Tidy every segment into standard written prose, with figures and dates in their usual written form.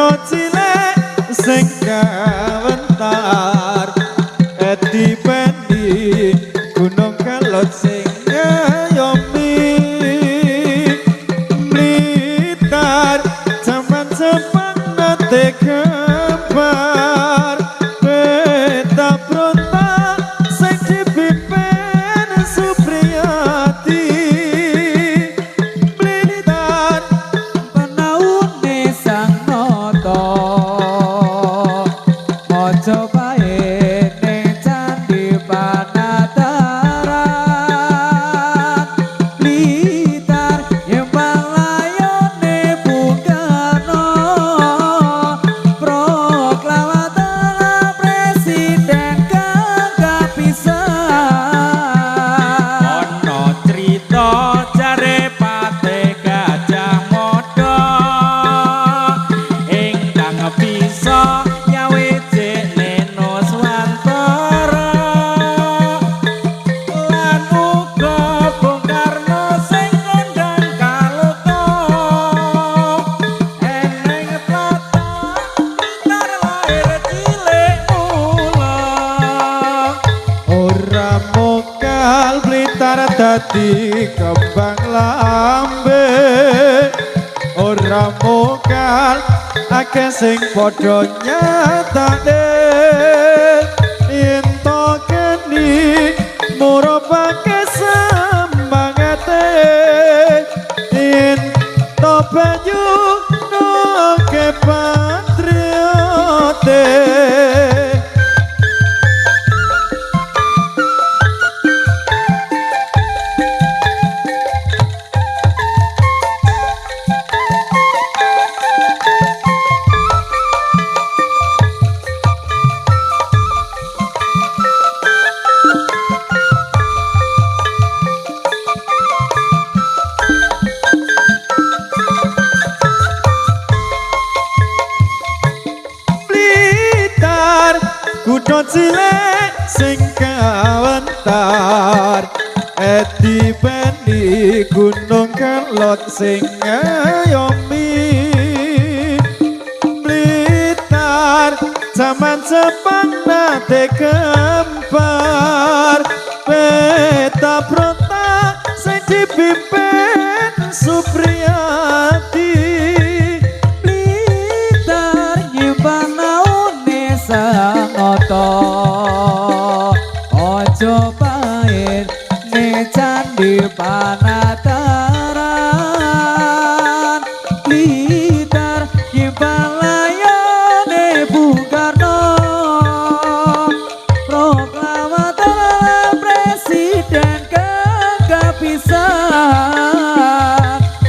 Kutha cilik sing kawentar dipeni Gunung Kelot sing ngayomi. Blitar jaman Jepang nate kembar peta brontak sing dipimpin Supriyadi. Blitar Penaune Sang Nata Majapahit ning Candi Panataran. Blitar nyembah layone Bung Karno, proklamator presiden kang kapisan. Ana crita jare Patih Gajah Mada ingkang bisa nyawiji Nuswantara lan uga Bung Karno sing kondang kaloka. Eneng tlatah Blitar lahir cilik mula. Ora mokal Blitar dadi kembang lambe, ora mokal akeh sing padha nyatane. Yen to keni murupake semangate, yen to banyu noke patriote. Blitar kutha cilik sing kawentar dipeni Gunung Kelot sing ngayomi. Blitar jaman Jepang nate kembar peta brontak sing dipimpin Supriyadi. Blitar nyembah naune Sang Nata Majapahit ning Candi Panataran. Blitar nyembah layone Bung Karno, proklamator presiden kang kapisan.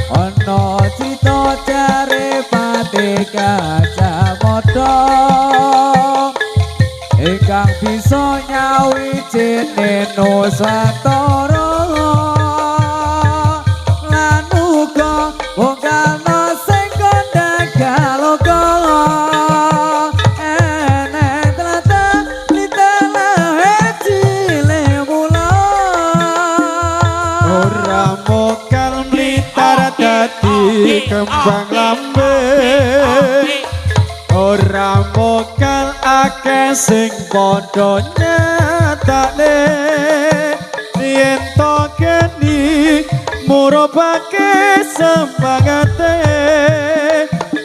Ana crita jare Patih Gajah Mada ingkang bisa nyawijine Nuswantara lan uga Bung Karno sing kondang kaloka. Eneng tlatah Blitar lahir cilik mula. Ora mokal Blitar dadi kembang lambe, ora mokal akeh sing padha nyatane. Yen to keni murupake semangate,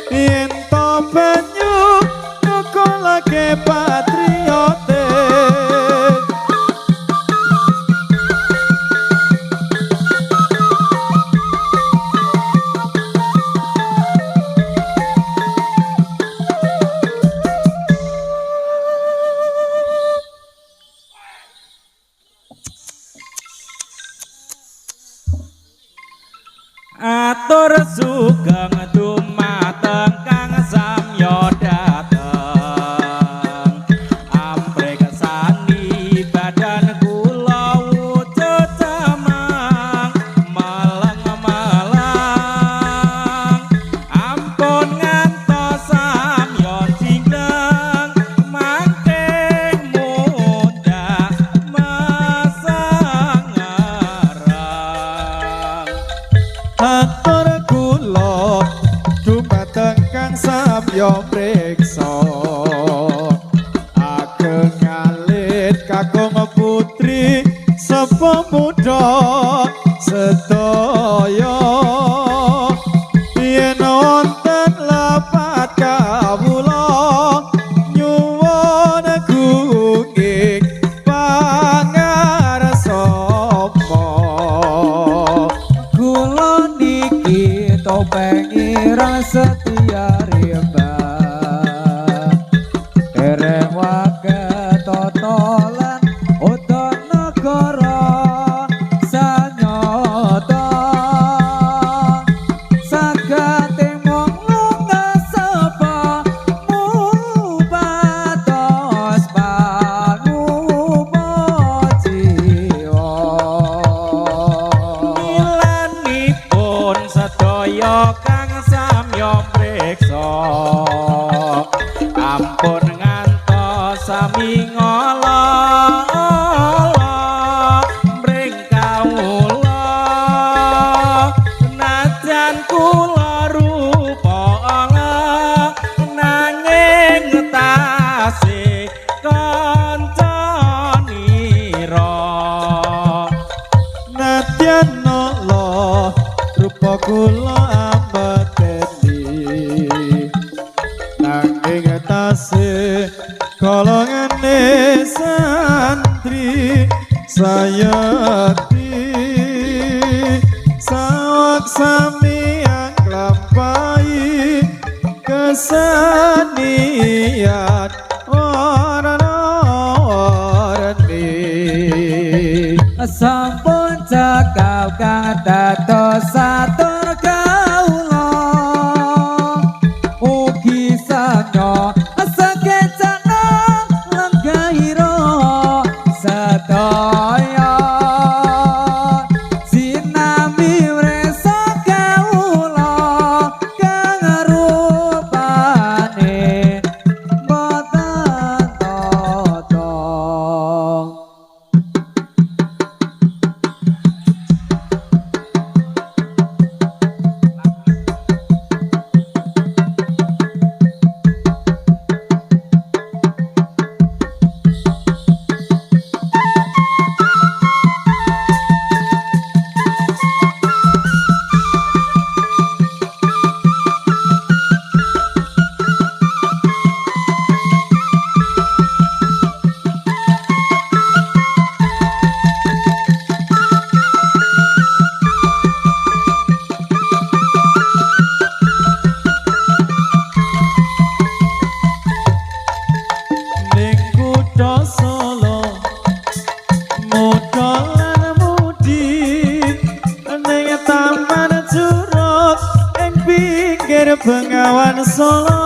yen to banyu nukulake patriote. Atur sugeng dumateng Kang Samya dateng, ampreksani badan kula wujud camang meleng-meleng. Ampun ngantos samya jinggleng mangke mundhak mesengereng. Atur kula dumateng Kang Samya samya mriksa. Ageng alit kakung putri sepuh muda sedaya, yen wonten lepat kawula nyuwun gunging pangarsama. Kula niki topeng ireng setia rimba, dereng wage totolan udan negara sanyata. Sagate mung lunga sapa mupatos panupa jiwa. Milanipun sedaya kang samya mriksa, ampun ngantos sami ngolah mring kawula. Najan kula rupa ala nanging tasih kanca nira. Nadyan Allah rupa kula ambeteni, nanging tasih golongane santri sayati. Sawak sami anglampahi kesenian warna-warni. Sampun cekap kang dados satur kawula, ugi sanya sakecana lenggahira sedaya. Sinambi wresa kawula kang rupane boten tata. Ning kutha Solo mudha lan mudi, ning taman Curug ing pinggir Bengawan Solo.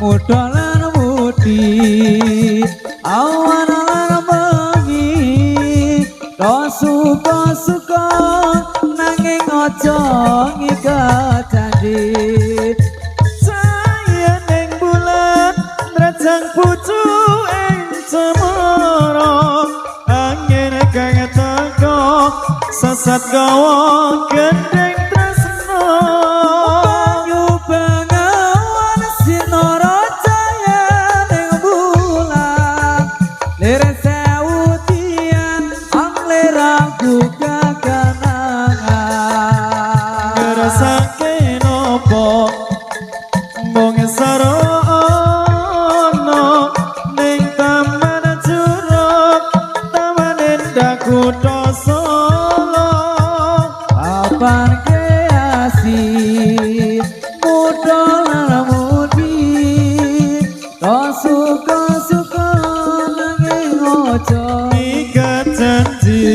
Mudha lan mudi awan lan bengi, do suka-suka nanging aja ngikat janji. Saya ning bulan nrejang pucuk ing cemara, angin kang teko sesat gawa gendeng tresno. Banyu Bengawan sinara cahya ning bulan, lir sewu tiang angliraku kakenangan. Ngrasake nopo mung sarana ning taman Curug, taman endah kutha Solo. Papan kreasi mudha lan mudi, do suka-suka nanging aja Ikat janji.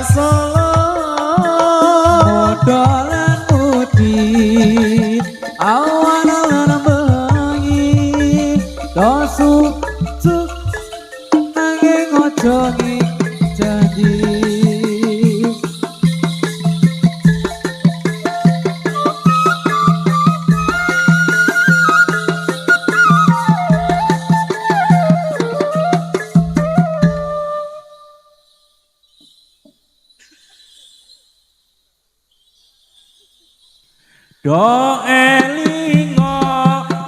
Solo. Muda lan mudi awan lan bengi do sucu nanging aja janji. Do elingo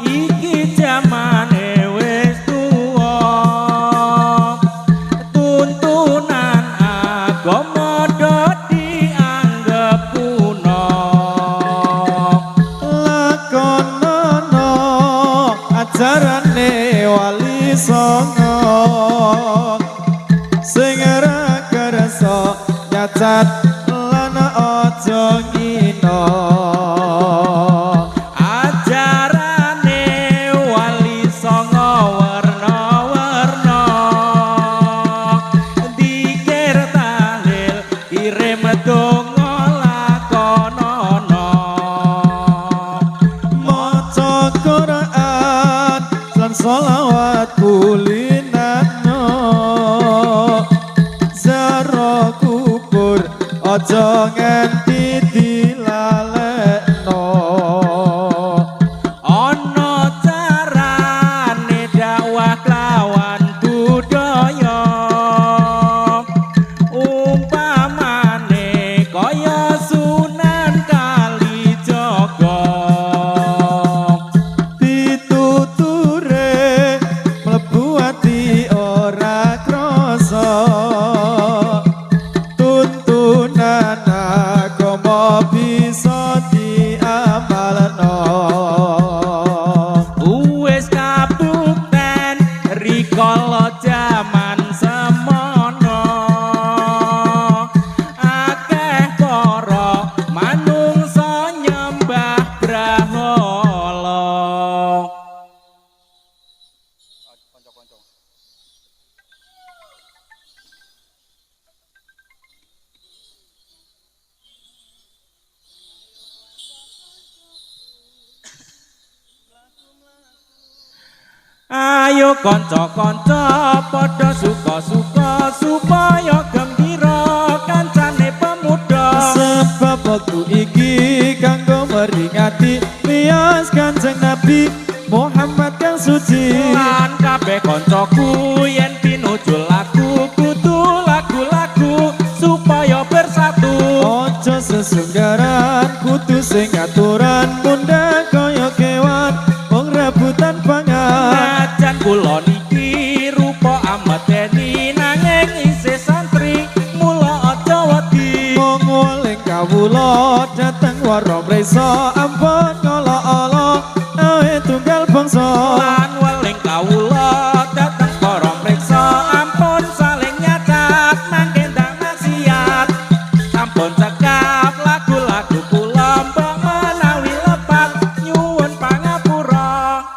iki jamane wis tuwa, tuntunan agama do dianggep kuno. Lakonono ajarane wali songo sing ora kersa nyacat lan aja ngina. Ajarane wali songo werna-werna, dikir tahlil kirim donga lakonono. Maca Quran lan sholawat kulinano, ziarah kubur aja nganti dilalekno. Ana carane dakwah lawan budaya, umpamane kaya Sunan Kalijaga. Pituture mlebu ati ora krasa, tuntunan agama bisa diamalno. Wis kabukten rikala jaman semono, akeh para manungsa nyembah brahala. Ayo kanca-kanca padha suka-suka supaya gembira kancane pemuda. Sebab wektu iki kanggo meringati miyos Kanjeng Nabi Muhammad kang suci. Lan kabeh kancaku yen pinuju lagu kudu lagu-lagu supaya bersatu. Aja sesunggaran kudu sing aturan mundha kaya kewan wong rebutan pangan. Najan kula niki rupa ameteni nanging isih santri mula aja wedi. Wong weling kawula dateng wara mresa ampun ngala-ala awe tunggal bangsa. Lan weling kawula dateng para mreksa ampun saling nyacat mangke ndang maksiat. Sampun cekap lagu-lagu kula mbok menawi lepat nyuwun pangapura.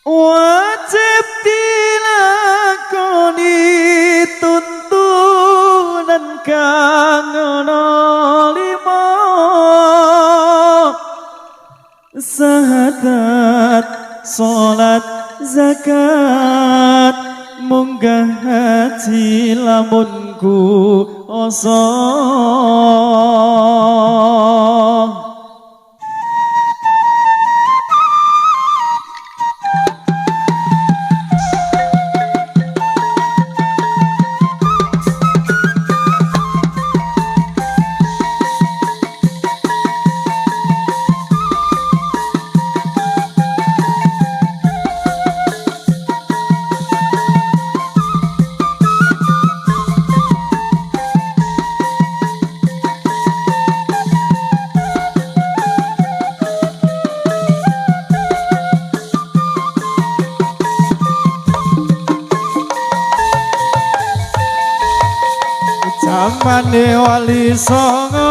Wajib dilakoni tuntunan kang ana lima, sahadat, salat, zakat, munggah haji lamun kuasa. Jamane Wali Songo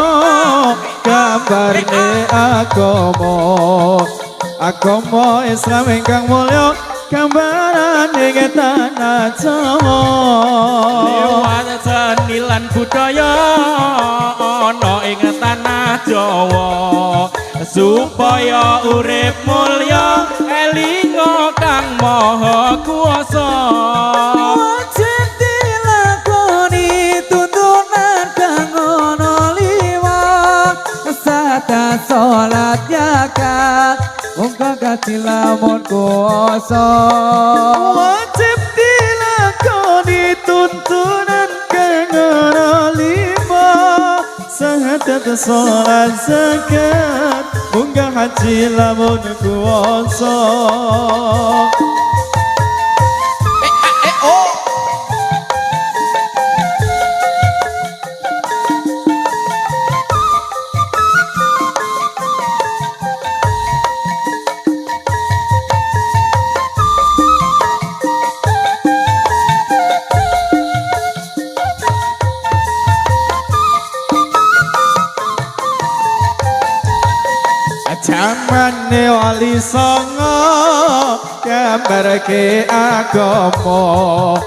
gambarne agama, agama Islam ingkang mulya gambarane tanah Jawa. Lewat seni lan budaya ana ing tanah Jawa, supaya urip mulya elinga kang maha kuwasa. Wajib dilakoni tuntunan kang ana lima, sadat salat zakat munggah kaji lamun kuwasa. Wajib dilakoni tuntunan kang ana lima, sahadat salat zakat munggah haji lamun kuwasa. Jamane Wali Songo gambarke agama,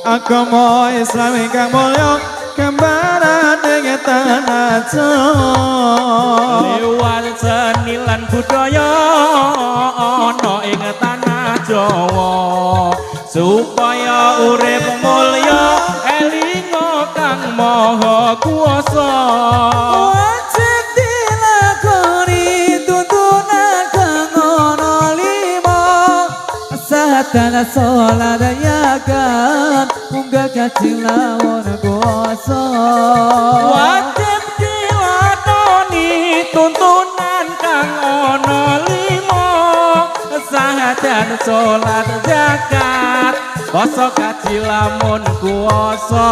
agama Islam ingkang mulya gambarane tanah Jawa. Lewat seni lan budaya ana ing tanah Jawa, supaya urip mulya elinga kang maha kuwasa. Wajib dilakoni tuntunan kang ana lima, sahadat salat zakat munggah kaji lamun kuwasa. Wajib dilakoni tuntunan kang ana lima, sahadat salat zakat poso kaji lamun kuwasa.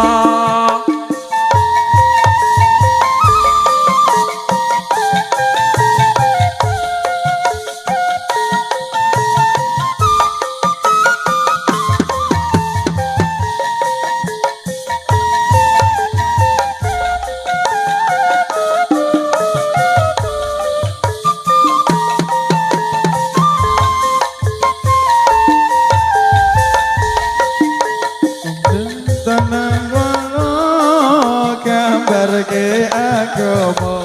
Tanah Jawa gambarke agama,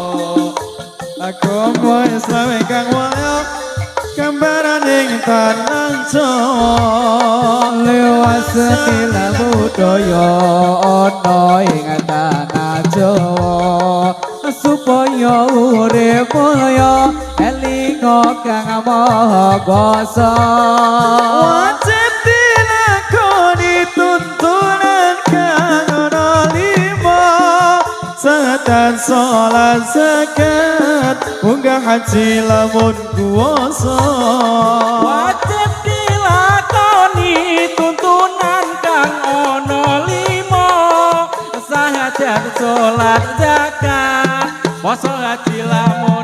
agama Islam ingkang mulya gambarane tanah Jawa. Lewat seni lan budaya ana ing tanah Jawa, supaya urip mulya elinga kang maha kuwasa. Wajib dilakoni tuntunan kang ana lima, sahadat salat zakat munggah haji lamun kuwasa. Wajib dilakoni tuntunan kang ana lima, sahadat salat zakat poso haji lamun